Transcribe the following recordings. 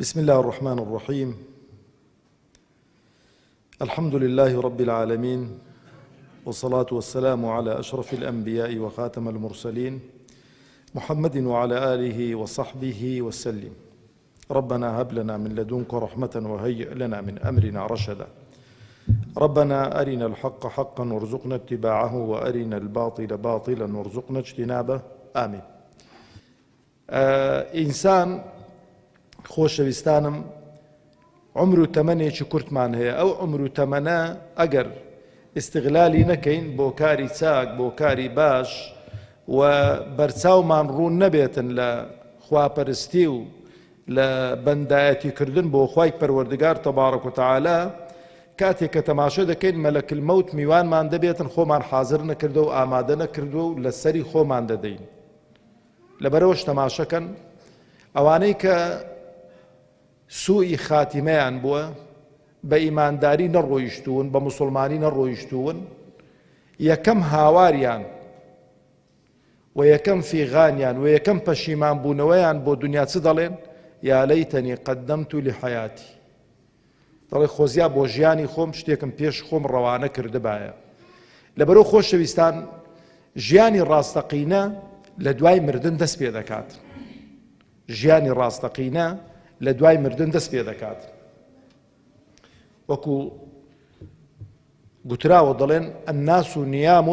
بسم الله الرحمن الرحيم الحمد لله رب العالمين والصلاة والسلام على أشرف الأنبياء وخاتم المرسلين محمد وعلى آله وصحبه وسلم ربنا هب لنا من لدنك رحمة وهيئ لنا من أمرنا رشدا ربنا أرنا الحق حقا وارزقنا اتباعه وأرنا الباطل باطلا وارزقنا اجتنابه آمين ئینسان خۆشەویستانم عمر و تەمەنێکی کورتمان هەیە ئەو عمر و تەمەنە ئەگەر ئیستغلالی نەکەین بۆ کاری چاک بۆ کاری باش و بەرچاومان ڕوون نەبێتن لە خواپەرستی و لە بەندایەتی کردن بۆ خوای پەروەردگار تەبارک و تەعالا کاتێک کە تەماشە دەکەین مەلەک المەوت میوانمان دەبێتن خۆمان حازر نەکردو و ئامادە نەکردووە و لەسەری خۆمان دەدەین لەبەرەوەش تەماشەکەن ئەوانەی کە سوئی خاتیمەیان بووە بە ئیمانداری نەڕۆیشتوون بە مسلمانی نەڕۆیشتوون یەکەم هاواریان و یەکەم فیغانیان و یەکەم پەشیمان بوونەوەیان بۆ دنیا چ دەڵێن یا لەیتەنی قەدەمت لحیاتی دەڵێ خۆزیا بۆ ژیانی خۆم شتێکم پێش خۆم ڕەوانە کردبایە. لەبەرو خۆشەویستان ژیانی ڕاستەقینە لە دوای مردن دەست پێ دەکات. ژیانی ڕاستەقینە لە دوای مردن دەست پێ دەکات. وەکو گوتراوە دەڵێن الناس نیام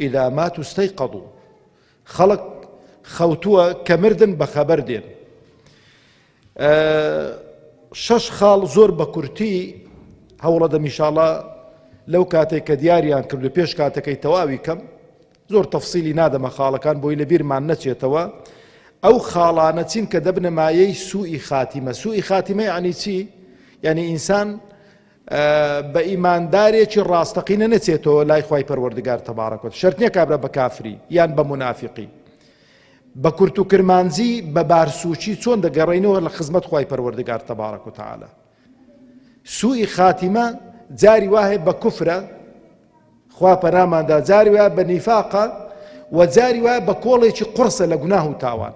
اذا ماتوا استيقظوا خەڵک خەوتووە کە مردن بەخەبەر دێن. شەش خاڵ زۆر بە کورتی هەوڵەدەم ئیشاڵا لەو کاتێک کە دیاریان کرد و پێش کاتەکەی تەواوی کەم زۆر تەفسیلی نادەمە خاڵەکان بۆی لە بیرمان نەچێتەوە ئەو خاڵانە چین کە دەبنە مایەی سوئی خاتیمە سوئی خاتیمە یعنی چی یعنی ئینسان بە ئیماندارێکی ڕاستەقینە نەچێتەوە لای خوای پەروەردگار تەبارەکەت شەرت نییە کابرا بە کافری یان بە منافقی بە کورت و کرمانجی بە بارسووکی چۆن دەگەڕێینەوە لە خزمەت خوای پەروەردگار تەبارەک و تەعالا سوئی خاتیمە جاری وا هەیە بە کوفرە خوا پەناماندا جاری وایە بە نیفاقە و جاری وایە بە کۆڵێکی قوڕسە لە گوناه و تاوان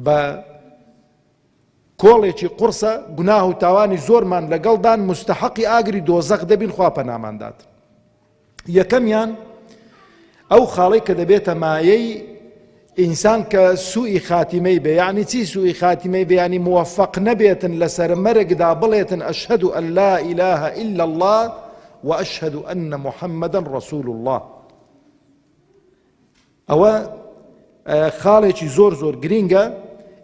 بە کۆڵێکی قوڕسە گوناه و تاوانی زۆرمان لەگەڵدان مستحقی ئاگری دۆزەخ دەبین خوا پەناماندات یەکەمیان ئەو خاڵەی کە دەبێتە مایەی ئینسان کە سوئی خاتیمەی بێ یعنی چی سوئی خاتیمەی بێ ینی موفق نەبێتن لەسەر مەرگدا بڵێتن ئەشهد ئەن لا إله إلا الله وأشهد أن محمدا رسول الله ئەوە خاڵێکی زۆر زۆر گرینگە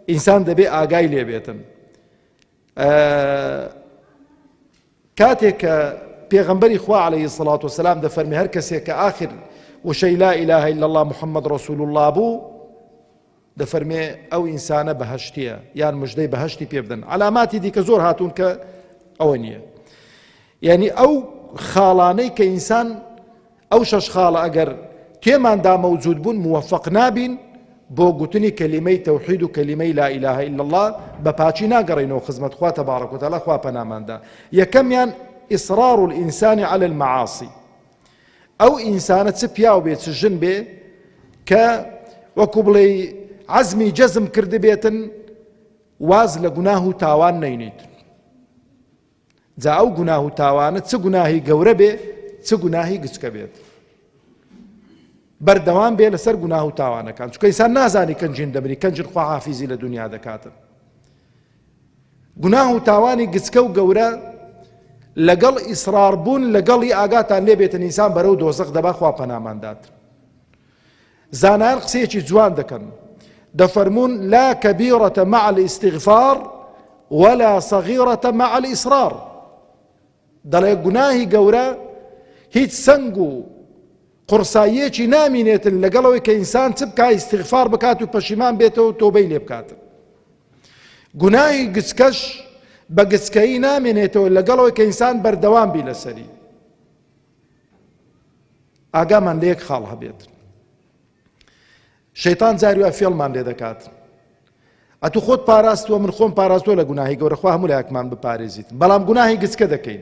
ئینسان دەبێ ئاگای لێبێتن کاتێک کە پێغەمبەری خوا علیه الصلاة والسلام دەفەرمی هەر کەسێک کە ئاخر وشەی لا اله الا الله محمد رسول الله بوو دەفەرمێ ئەو ئینسانە بەهشتیە یان مژدەی بەهشتی پێ بدەن علاماتی دیکە زۆر هاتوون کە ئەوە نییە یعنی ئەو خاڵانەی کە ئینسان ئەو شەش خاڵە ئەگەر تێماندا مەوجود بوون موفق نابین بۆ گوتنی کەلیمەی تەوحید و کەلیمەی لا اله الا اللە بە پاکی ناگەڕێینەوە خزمەت خوا تبارک و تعالی خوا پەناماندا یەکەمیان اصرار الانسان علی المعاصی ئەو ئینسانە چ پیاو بێ چ ژن بێ کە وەکو بڵێ عەزمی جەزم کردبێتن واز لە گوناه و تاوان نەینیت جا ئەو گوناه و تاوانە چ گوناهی گەورە بێ چ گوناهی گچکە بێت بەردەوام بێ لەسەر گوناه و تاوانەکان چونکە ئینسان نازانی کەنجین دەمری کەنجین خوا حافیزی لە دنیا دەکاتن گوناه و تاوانی گچکە و گەورە لەگەڵ ئیسرار بوون لەگەڵی ئاگاتان لێ بێتن ئینسان بەرەو دۆزەخ دەبا خوا پەناماندات زانایان قسەیەکی جوان دەکەن دەفەرموون لا كبيرة مع الاستغفار ولا صغيرة مع الإصرار دەڵێ گوناهی گەورە هیچ سەنگ و قورساییەکی نامینێتن لەگەڵەوەی کە ئینسان چ بکا ئیستیغفار بکات و پەشیمان بێتەوە و تۆبەی لێ بکات گوناهی گچکەش بە گچکەیی نامێنێتەوە لەگەڵەوەی کە ئینسان بەردەوام بی لەسەری ئاگامان لە یەک خاڵ هەبێت شەیتان جاری وا فێڵمان لێ دەکات ئەتو خۆت پاراستوە من خۆم پاراستوە لە گوناهی گەورە خوا هەموو لایەکمان بپارێزیت بەڵام گوناهی گچکە دەکەین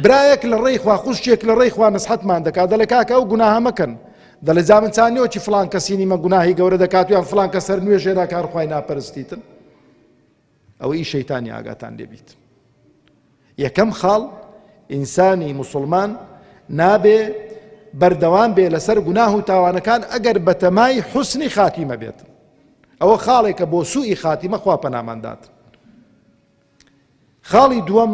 برایەک لە ڕێی خوا خوشکێک لە ڕێی خوا نسحەتمان دەکات دەڵێ کاکە ئەو گوناهە مەکەن دەڵێ جا من چانیەوەکی فلان کەسی نیمە گوناهی گەورە دەکات یان فلان کەسەر نوێژێ ناکار خوای ناپەرستیتن. ئەوە ئی شەیتانی ئاگاتان لێبیت. یەکەم خاڵ ئینسانی موسڵمان نابێ بەردەوام بێ لەسەر گوناه و تاوانەکان ئەگەر بەتەمای حوسنی خاتیمە بێت. ئەوە خاڵێکە بۆ سوئی خاتیمە خوا پەناماندات. خاڵی دووەم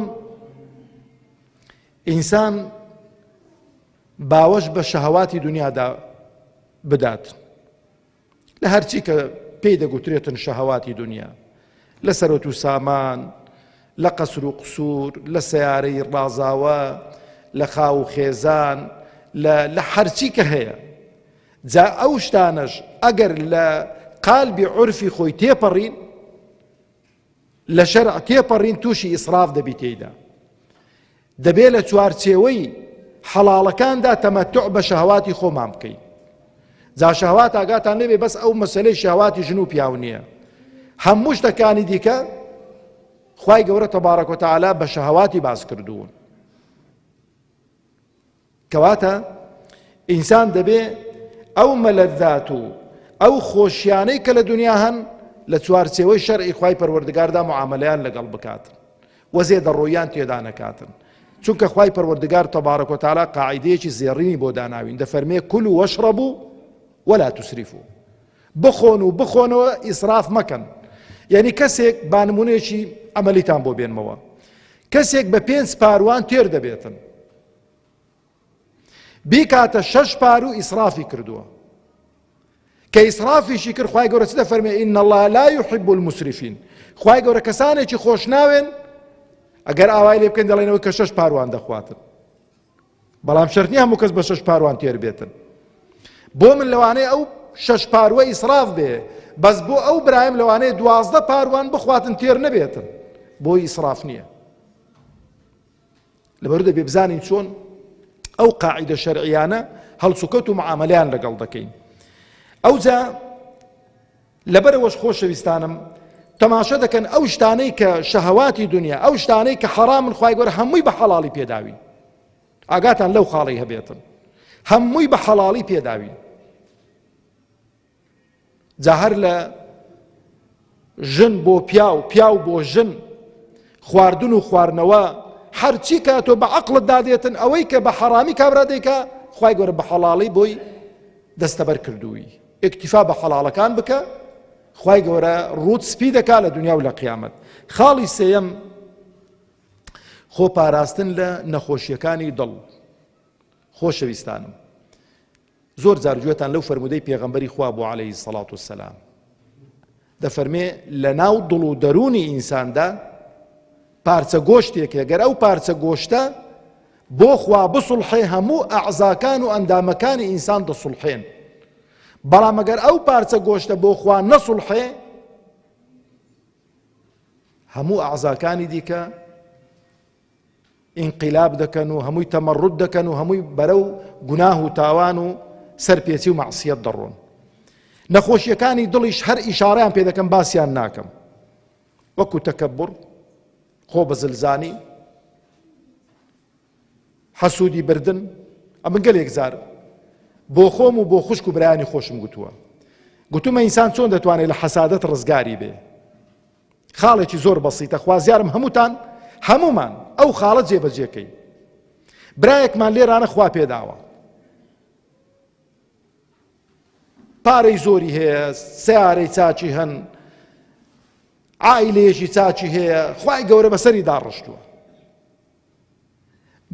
ئینسان باوەش بە شەهەواتی دنیادا بدات لە هەرچی کە پێی دەگوترێتن شەهەواتی دنیا لە سەرۆت و سامان لە قەسر و قسوور لە سیارەی ڕازاوە لە خاو و خێزان لە هەرچی کە هەیە جا ئەو شتانەش ئەگەر لە قالبی عورفی خۆی تێپەڕین لە شەرع تێپەڕین تووشی ئیسراف دەبی تێیدا دەبێ لە چوارچێوەی حەڵاڵەکاندا تەمەتع بە شەهواتی خۆمان بکەین جا شەهوات ئاگاتان لێبێ بەس ئەو مەسەلەی شەهواتی ژن و پیاو نییە هەموو شتەکانی دیکە خوای گەورە تەبارەک وتعالی بە شەهواتی باس کردوون کەواتە ئینسان دەبێ ئەو مەلەذات و ئەو خۆشیانەی کە لە دنیا هەن لە چوارچێوەی شەرعی خوای پەروەردگاردا معامەلەیان لەگەڵ بکات و زێدەڕۆیان تێدا نەکاتن چونکە خوای پەروەردگار تەبارەک و تەعالا قاعیدەیەکی زێڕینی بۆ داناوین دەفەرمێ كلوا واشربوا ولا تسرفوا بخۆن و بخۆنەوە ئیسراف مەکەن یعنی کەسێک با نمونەیەکی عەمەلیتان بۆ بێنمەوە کەسێک بە پێنج پاروان تێر دەبێتن بیکاتە شەش پارو ئیسرافی کردووە کە ئیسرافیشی کرد خوای گەورە چ دەفەرمێ إن الله لا يحب المسرفين خوای گەورە کەسانێکی خۆش ناوێن ئەگەر ئاوای لێ بکەن دەڵێنەوە کە شەش پاروان دەخواتن بەڵام شەرت نییە هەموو کەس بە شەش پاروان تێر بێتن بۆ من لەوانەیە ئەو شەش پاروە ئیسراف بێ بەس بۆ ئەو برایم لەوانەیە 12 پاروان بخواتن تێر نەبێتن بۆی ئیسراف نییە لەبەر دەبێ بزانین چۆن ئەو قاعدە شەرعیانە هەڵسوکەوت و معاملەیان لەگەڵ دەکەین ئەوجا لەبەرئەوەش خۆشەویستانم تەماشا دەکەن ئەو شتانەی کە شەهەواتی دنیا ئەو شتانەی کە حەرامن خوای گەورە هەمووی بە حەڵاڵی پێداوین ئاگاتان لەو خاڵی هەبێتن هەمووی بە حەڵاڵی پێداوین جا هەر لە ژن بۆ پیاو پیاو بۆ ژن خواردن و خواردنەوە هەرچی کە تۆ بە عقلت دادێتن ئەوەی کە بە حەرامی کابرا دەیکا خوای گەورە بە حەڵاڵی بۆی دەستەبەر کردووی ئیکتیفا بە حەڵاڵەکان بکە خوای گەورە ڕووت سپی دەکا لە دنیا و لە قیامەت خاڵی سێیەم خۆ پاراستن لە نەخۆشیەکانی دڵ خۆشەویستانم زۆر جار گوێتان لەو فەرمودەی پێغەمبەری خوا بۆ عەلەیهی سەڵات وسەلام دەفەرمێ لە ناو دڵ و دەروونی ئینساندا پارچە گۆشتێک گەر ئەو پارچە گۆشتە بۆ خوا بسوڵحێ هەموو ئەعزاکان و ئەندامەکانی ئینسان دەسوڵحێن بەڵام ئەگەر ئەو پارچە گۆشتە بۆ خوا نەسوڵحێ هەموو ئەعزاکانی دیکە ئینقلاب دەکەن و هەمووی تەمەڕود دەکەن و هەمووی بەرەو گوناه و تاوان و سەرپێچی و مەعسیەت دەڕۆن نەخۆشیەکانی دڵیش هەر ئیشارەیان پێ دەکەم باسیان ناکەم وەکو تەکەبڕ خۆ بە زلزانی حەسوودی بردن ئەمن گەلێک جار بۆ خۆم و بۆ خوشک و برایانی خۆشم گوتووە گوتومە ئینسان چۆن دەتوانێت لە حەسادەت ڕزگاری بێ خاڵێکی زۆر بەسیتە خوازیارم هەمووتان هەمومان ئەو خاڵە جێبەجێکەین برایەکمان لێرانە خوا پێداوە پارەی زۆری هەیە سیارەی چاچی هەن عائیلەیەکی چاکی هەیە خوای گەورە بەسەری داڕشتووە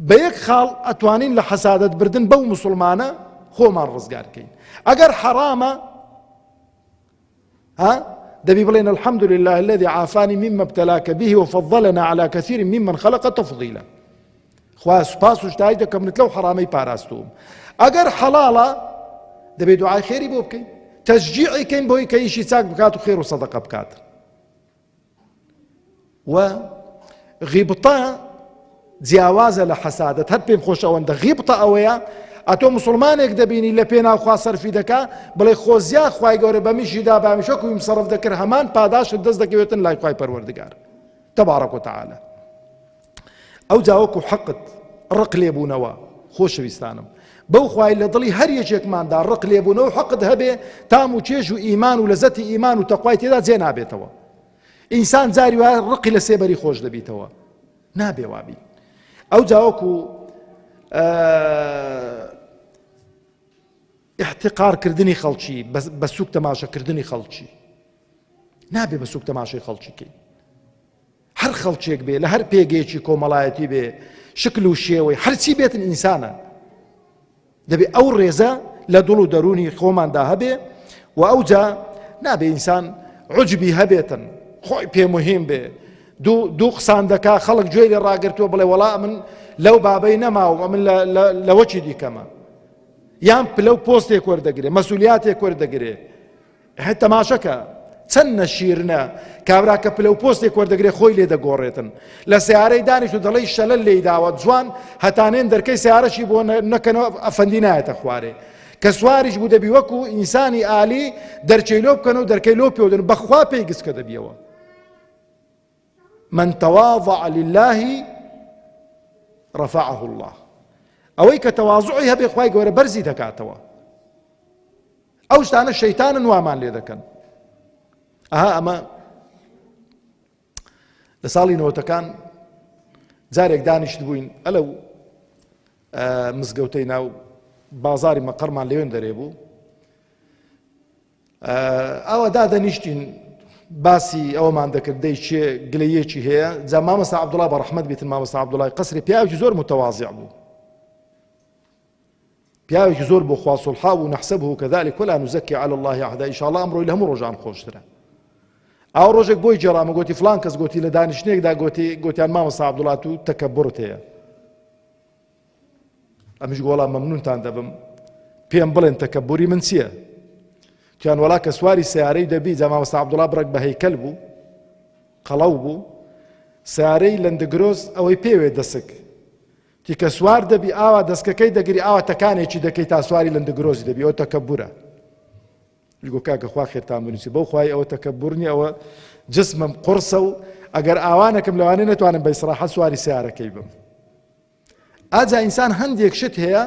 بە یەک خاڵ ئەتوانین لە حەسادەت بردن بەو مسلمانە خۆمان ڕزگار کەین ئەگەر حەرامە ها دەبی بڵێن الحمد لله الذي عافاني مما ابتلاك به وفضلنا على كثير ممن خلق تفضيلا خوا سوپاس و شتایی دەکەم منت لەو حەرامەی پاراستووم ئەگەر حەڵاڵە دەبێت دوعای خێری بۆ بکەین تەشجیعی کەین بۆی کە ئیشی چاک بکات و خێر و سەدەقە بکات و غیبتە جیاوازە لە حەسادەت هەر پێم خۆش ئەوەندە غیبتە ئەوەیە ئەتۆ مسلمانێک دەبینی لە پێناو خوا سەرفی دەکا بڵێ خۆزیا خوای گەورە بەمیشی دا بامیشەکویم سەرف دەکرد هەمان پاداشت دەست دەکەوێتن لای خوای پەروەردگار تبارك وتعالى ئەوجا وەکو حەقت ڕق لێبوونەوە خۆشەویستانم بەو خوای لە دڵی هەر یەکێکماندا ڕق لێبوونەوە حەقت هەبێ تام و چێژ و ئیمان و لەزەتی ئیمان و تەقوای تێدا جێ نابێتەوە. ئینسان جاری وایە ڕقی لە سێبەری خۆش دەبیتەوە نابێ وابی ئەو جاوەکو احتقارکردنی خەڵکی بە سوک تەماشەکردنی خەڵکی نابێ بە سوک تەماشەی خەڵکی کەین هەر خەڵکێک بێ لە هەر پێگەیەکی کۆمەڵایەتی بێ شکل و شێوەی هەرچی بێتن ئینسانە دەبێ ئەو ڕێزە لە دڵ و دەروونی خۆماندا هەبێ و ئەوجا نابێ ئینسان عجبی هەبێتن خۆی پێ مهم بێ دوو دوو قسان دەکا خەڵک گوێی لێ ڕاگرتووە بڵێ وەڵا من لەو بابەی نەماوم ئەمن لەوەکی دیکەمە یان پلە و پۆستێک وەردەگرێ مەسولیاتێک وەردەگرێ هەی تەماشەکە چەند نەشیرنە کابرا کە پلە و پۆستێک وەردەگرێ خۆی لێ دەگۆڕێتن لە سیارەی دانیشت و دەڵێی شەلەل لێی داوە جوان هەتانێن دەرکەی سیارەشی بۆ نەکەنەوە ئەفەندی نایەتە خوارێ کە سواریش بوو دەبی وەکو ئینسانی ئالی دەرچەی لۆ بکەن و دەرکەی لۆ پێودن بەخوا پێی گسکە دەبیەوە من تواضع لله رفعه الله ئەوەی کە تەواضعی هەبێ خوای گەورە بەرزی دەکاتەوە ئەو شتانە شەیتانن وامان لێ دەکەن ئەها ئەمە لە ساڵی نەوەتەکان جارێک دانیشت بووین ئەلەو مزگەوتەی ناو بازاری مەقەرمان لەوێن دەرێ بوو ئەوە دادەنیشتین باسی ئەومان دەکرد دەی چێ گلەیەکی هەیە جا مامەسا عبدوڵا بە ڕەحمەت بیتن مامەسا عبدوڵای قەسری پیاوێکی زۆر متەوازع بوو پیاوێکی زۆر بۆ خوا سوڵحا بوو نحسبه كذلك ولا نزكي على الله احدا ان شاء الله ئەمڕۆی لە هەموو ڕۆژان خۆشترە ئاو ڕۆژێک بۆی جێڕامە گوتی فلان کەس گوتی لە دانیشتێکدا گوتی گوتیان مامۆستا عەبدوڵا تو تەکەبورت هەیە ئەمیش گۆڵا مەمنونتان دەبم پێم بڵێن تەکەبوری من چییە؟ تیان وەڵا کە سواری سیارەی دەبی جا مامۆستا عەبدوڵا بڕێک بە هەیکەل بوو قەڵەو بوو سیارەی لەندگرۆز ئەوەی پێوێ دەسک تی کە سوار دەبی ئاوا دەسکەکەی دەگری ئاوا تەکانێکی دەکەی تا سواری لەندگرۆزی دەبی ئەوە تەکەبورە گو کاکە خوا خێرتان بنووسی بەو خوای ئەوە تەکەبور نیە ئەوە جسمم قورسە و ئەگەر ئاوانەکەم لەوانەیە نەتوانم بە ئیسراحەت سواری سیارەکەی بم ئاجا ئینسان هەندێک شت هەیە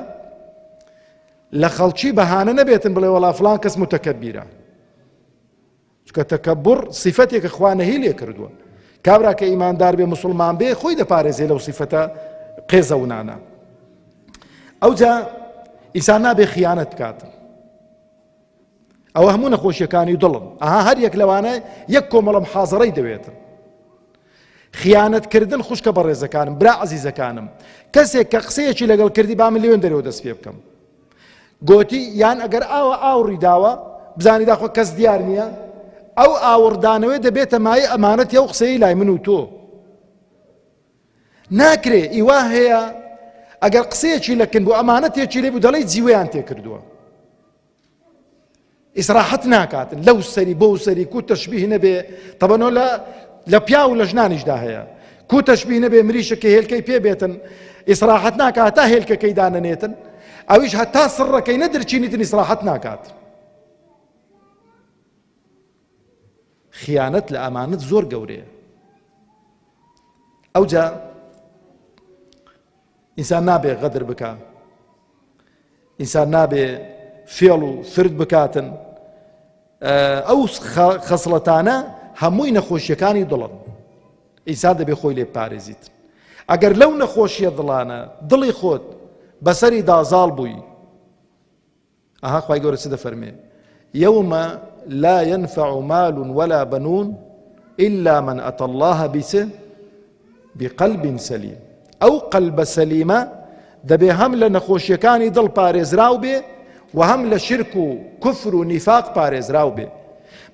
لە خەڵکی بەهانە نەبێتن بڵێ وەڵا فلان کەس متەکەبیرە چونکە تەکەبور سیفەتێکە خوا نەهی لێ کردووە کابرا کە ئیماندار بێ مسلمان بێ خۆی دەپارێزێ لەو سیفەتە قێزەونانە ئەوجا ئینسان نابێ خیانەت بکات ئەوە هەموو نەخۆشیەکانی دڵن ئەها هەر یەک لەوانە یەک کۆمەڵم حازڕەی دەوێتن خیانەتکردن خوشکە بەڕێزەکانم برا عزیزەکانم کەسێک کە قسەیەکی لەگەڵ کردی با من لێوێن دەرەوە دەست پێ بکەم گۆتی یان ئەگەر ئاوە ئاوڕی داوە بزانی داخۆ کەس دیار نییە ئەو ئاوڕدانەوەی دەبێتە مایە ئەمانەتی ئەو قسەی لای من و تۆ ناکرێ ئیوا هەیە ئەگەر قسەیەکی لەکن بۆ ئەمانەتێکی لێ بوو دەڵێ جیوەیان تێکردووە ئیسراحەت ناکاتن لەو سەری بۆ سەری کو تەشبیه نەبێ تەبەنۆ لە لە پیا و لە ژنانیشدا هەیە کو تەشبیه نەبێ مریشە کە هێلکەی پێ بێتن ئیسراحەت ناکات تا هێلکەکەی دانەنێتن ئەویش هەتا سڕەکەی نەدرچینیتن ئیسراحەت ناکات خیانەت لە ئەمانەت زۆر گەورەیە ئەوجا ئینسان نابێ غەدر بکە ئینسان نابێ فێڵ و فرد بکاتن ئەو خەسڵەتانە هەمووی نەخۆشیەکانی دڵن ئینسان دەبێ خۆی لێ پارێزیت ئەگەر لەو نەخۆشیە دڵانە دڵی خۆت بەسەری دازاڵ بووی ئەها خوای گەورە چ دەفەرمێ يوم لا ينفع مال ولا بنون إلا من أتى الله بس بقلب سليم ئەو قەلبە سەلیمە دەبێ هەم لە نەخۆشیەکانی دڵ پارێزراو بێ و هەم لە شرک و کوفر و نیفاق پارێزراو بێ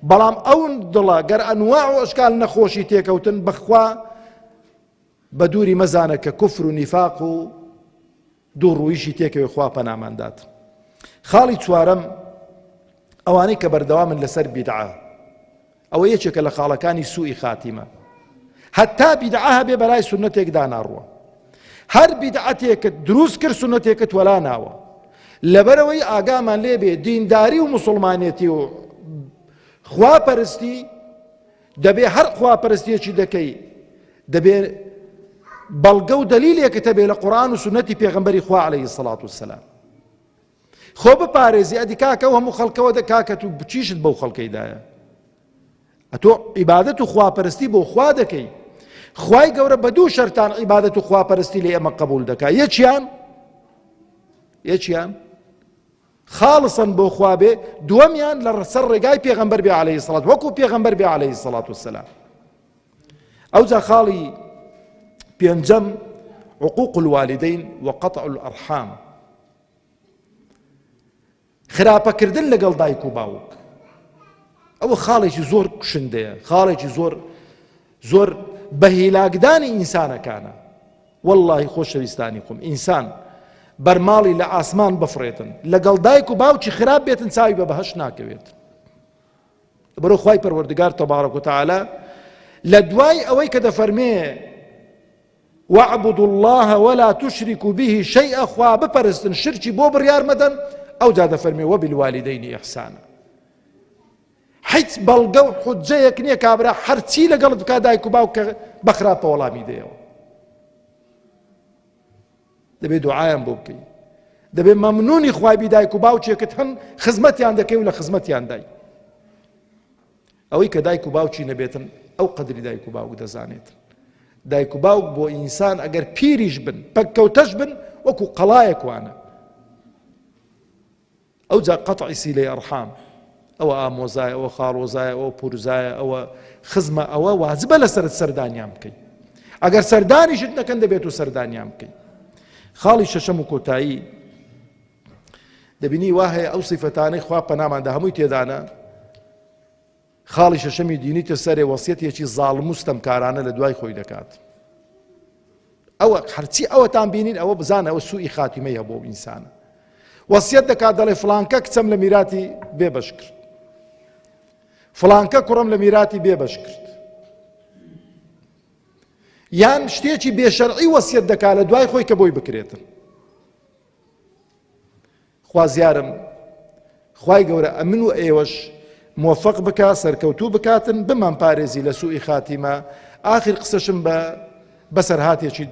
بەڵام ئەو دڵە گەر ئەنواع و ئەشکال نەخۆشی تێکەوتن بەخوا بە دووری مەزانە کە کوفر و نیفاق و دوو ڕوویشی تێکەوێ خوا پەنامان دات خاڵی چوارەم ئەوانەی کە بەردەوامن لەسەر بیدعە ئەوە یەکێکە لە خاڵەکانی سوئی خاتیمە هەتا بیدعە هەبێ بەلای سونەتێکدا ناڕوە هەر بیدعەتێکت دروست کرد سونەتێکت وەلا ناوە لەبەرەوەی ئاگامان لێبێ دینداری و مسلمانێتی و خواپەرستی دەبێ هەر خواپەرستیەکی دەکەی دەبێ بەڵگە و دەلیلێکت هەبێ لە قورآن و سونەتی پێغەمبەری خوا عەلەیهی سەڵات وسەلام خۆ بپارێزی ئەدی کاکە و هەموو خەڵکەوە دە کاکە تو بچیشت بەو خەڵکەیدایە. ئەتۆ عیبادەت و خواپەرستی بۆ خوا دەکەی خوای گەورە بە دوو شەرتان عیبادەت و خواپەرستی لە ئێمە قبول دەکا یەکیان یەکیان خاڵسەن بۆ خوا بێ دووەمیان لە سەر ڕێگای پێغەمبەر بێ عەلەیهی سەڵات وەکو پێغەمبەر بێ عەلەیهی سەڵات وسەلام ئەوجا خاڵی پێنجەم عقوق الوالدین وقطع الأرحام خراپەکردن لەگەڵ دایک و باوک ئەوە خاڵێکی زۆر کوشندەیە خاڵێکی زۆر زۆر بەهیلاکدانی ئینسانەکانە واللهی خۆشەویستانی خۆم ئینسان بەرماڵی لە ئاسمان بفرێتن لەگەڵ دایک و باوکی خراپ بێتن چاوی بە بەهەشت ناکەوێت بەرەو خوای پەروەردگار تەبارەک و تەعالا لە دوای ئەوەی کە دەفەرمێ واعبدوا الله ولا تشركوا به شيئا خوا بپەرستن شرکی بۆ بڕیار مەدەن ئەوجا دەفەرمێ وبالوالدین احسانا هیچ بەڵگە و حجەیەک نییە کابرا هەرچی لەگەڵت بکا دایک و باوک کە بە خراپە وەڵامی دەیەوە دەبێت دوعایان بۆ بکەی دەبێت مەمنونی خوای بی دایک و باوکێکت هەن خزمەتیان دەکەی و لە خزمەتیان دای ئەوەی کە دایک و باوکی نەبێتن ئەو قەدری دایک و باوک دەزانێت دایک و باوک بۆ ئینسان ئەگەر پیریش بن پەککەوتەش بن وەکو قەڵایەک وانە ئەوجا قەتعی سیلەی ئەرحام ئەوە ئامۆزایە ئەوە خاڵۆزایە ئەوە پورزایە ئەوە خزمە ئەوە واجبە لەسەرت سەردانیان بکەیت ئەگەر سەردانیشت نەکەن دەبێت و سەردانیان بکەیت خاڵی شەشەم و کۆتایی دەبینی وا هەیە ئەو سیفەتانەی خوا پەناماندا هەمووی تێدانە خاڵی شەشەمی دینیتە سەرێ وەسیەتێکی زاڵم و ستەمکارانە لە دوای خۆی دەکات ئەوە هەرچی ئەوەتان بینین ئەوە بزانە ئەوە سوئی خاتیمەیە بۆ ئینسانە وەسیەت دەکات دەڵێ فلانکە کچەم لە میراتی بێ بەش کرد فلانکە کوڕم لە میراتی بێ بەش کرد یان شتێکی بێشەرعی وەسیەت دەکات لە دوای خۆی کە بۆی بکرێتن خوازیارم خوای گەورە ئەمن و ئێوەش مۆفەق بکا سەرکەوتوو بکاتن بمان پارێزی لە سوئی خاتیمە ئاخر قسەشم بە بەسەرهاتێکی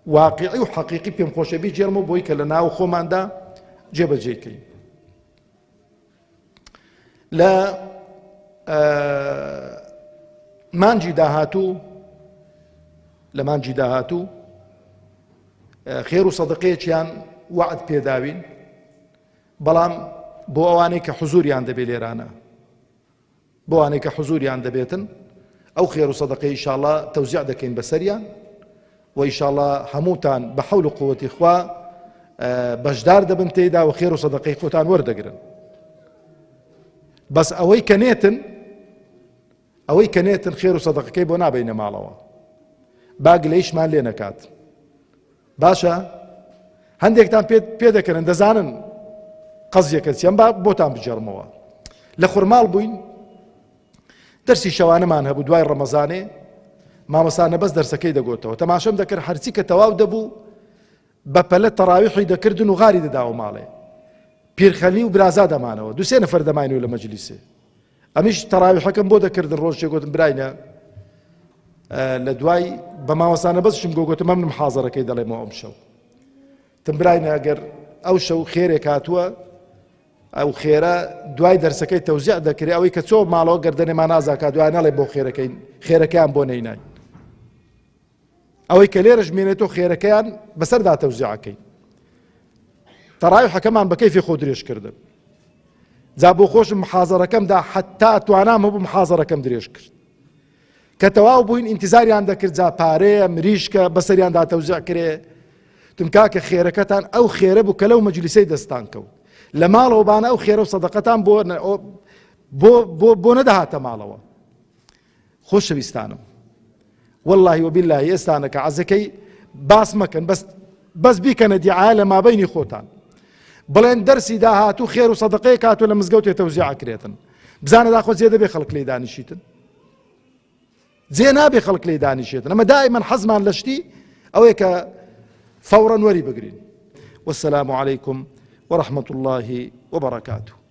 واقعی و حەقیقی پێم خۆشە بیگێڕمەوە بۆی کە لە ناو خۆماندا جێبەجێی کەین لە مانجی داهاتوو لە مانجی داهاتوو خێر و سەدقەیەکیان وەعد پێداوین بەڵام بۆ ئەوانەی کە حزوریان دەبێت لێرانە بۆ ئەوانەی کە حزوریان دەبێتن ئەو خێر و سەدەقەی ئیشاڵا تەوزیع دەکەین بەسەریان و ئیشاڵا هەمووتان بە حەول و قووەتی خوا بەشدار دەبن تێدا و خێر و سەدەقەی خۆتان وەردەگرن بەس ئەوەی کە نێتن ئەوەی کە نێتن خێر و سەدەقەکەی بۆ نابینە ماڵەوە با گلەیشمان لێ نەکات باشە هەندێکتان پێ دەکەن دەزانن قەزیەکە چیان با بۆتان بگێڕمەوە لە خورماڵ بووین دەرسی شەوانەمان هەبوو دوای ڕەمەزانێ مامۆستا نەبەز دەرسەکەی دەگوتەوە تەماشەم دەکرد هەرچی کە تەواو دەبوو بە پەلە تەراویحی دەکردن و غاری دەداوە ماڵێ پیرخەلی و برازا دەمانەوە دوسێ نەفەر دەماینەوە لە مەجلیسێ ئەمیش تەراویحەکەم بۆ دەکردن ڕۆژێ گوتم براینە لە دوای بە مامۆستا نەبەزشم گۆ گوتم ئەمنم حازەرەکەی دەڵێمەوە ئەم شەو تم براینە ئەگەر ئەو شەو خێرێک هاتووە ئەو خێرە دوای دەرسەکەی تەوزیع دەکرێت ئەوەی کە چۆ ماڵەوە گردنێ نازاکات دوای نەڵێ بۆ خێرەکەی خێرەکەیان بۆ نەینای ئەوەی کە لێرەش مێنێتەوە خێرەکەیان بەسەردا تەوزیعەکەی تەڕاویحەکەمان بە کەیفی خۆ درێژ کردن جا بۆ خۆشم محازەرەکەمدا حتا توانام هەبوو محازەرەکەم درێژ کرد کە تەواو بووین ئینتیزاریان دەکرد جا پارەیە مریشکە بەسەریاندا تەوزیع کرێ تم کاکە خێرەکەتان ئەو خێرە بوو کە لەو مەجلیسەی دەستان کەوت لە ماڵەوە بانە ئەو خێرە و سەدەقەتان بۆ بۆ بۆ بۆ نەدەهاتە ماڵەوە خۆشەویستانم واللهی وباللهی ئێستانەکە عەزەکەی باس مەکەن بەس بەس بیکەنە دیعاە لە مابینی خۆتان بڵێن دەرسی داهاتوو خێر و سەدەقەیە کاتۆ لە مزگەوتێ تەوزیع ئەکرێتن بزانە داخۆ جێ دەبێ خەڵک لێی دانیشیتن جێ نابێ خەڵک لێی دانیشێتن ئەمە دائما حەزمان لە شتی ئەوەیە کە فەوڕەن وەری بگرین والسلام عليكم ورحمة الله وبركاته.